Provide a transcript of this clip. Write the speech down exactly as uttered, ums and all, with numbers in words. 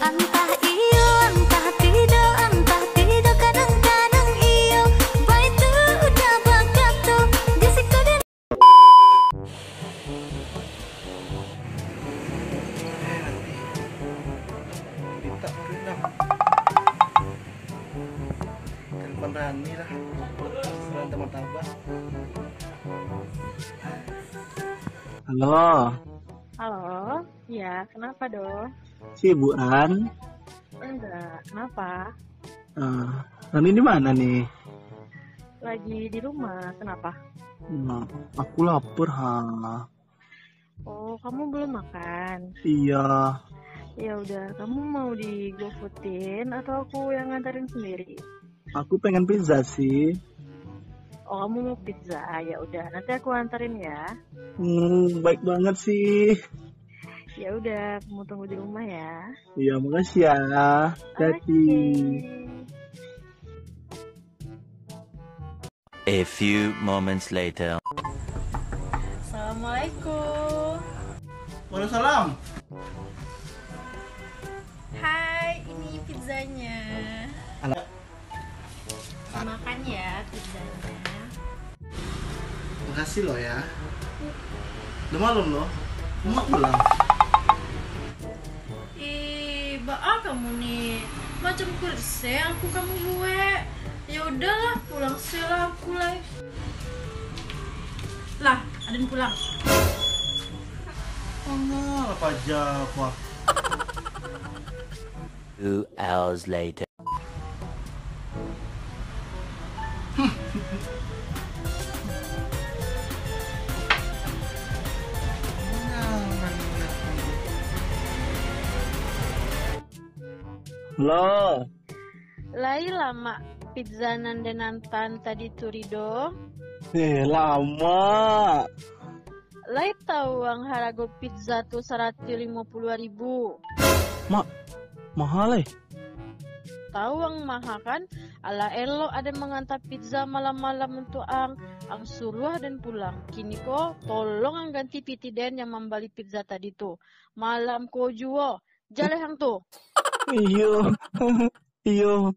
Antah iyo, antah tidak, antah tidak, kadang-kadang iyo. Baitu udah bakato, di siko den. Minta duit lah. Telepon Rani lah. Selain teman tabah. Halo. Halo, ya, kenapa, Do? Sibuk, Ran? Enggak, kenapa? Ah, Rani di mana nih? Lagi di rumah, kenapa? Nah, aku lapar, ha. Oh, kamu belum makan? Iya. Ya udah, kamu mau di GoFoodin atau aku yang nganterin sendiri? Aku pengen pizza sih. Oh, kamu mau pizza? Ya udah, nanti aku anterin ya. Hmm, baik banget sih. Ya udah, kamu tunggu di rumah ya. Iya, makasih ya. Hati-hati. Oke. A few moments later. Assalamualaikum. Waalaikumsalam. Hai, ini pizzanya. Anak. Makan ya pizzanya. Makasih lo ya. Udah malam lo. Mau pulang. Ih, baa kamu ni? Macam kursel aku kamu buek. Ya udahlah, pulang se lah aku lai. Lah, aden pulang. Alah, paja apa? Two hours later. Lo. Lai lamak pizza nan den antaan tadi tu, Rido? Eh, lamak. Lai tau ang harago pizza tu saratuih limo puluah ribu? Mak, maha lai. Tau ang maha kan? Alah elok aden manganta pizza malam-malam untuak ang. Ang suruah den pulang. Kini ko, tolong ang ganti pitih den yang mambali pizza tadi tu. Malam ko juo. Jaleh ang tu. Iyo. Iyo.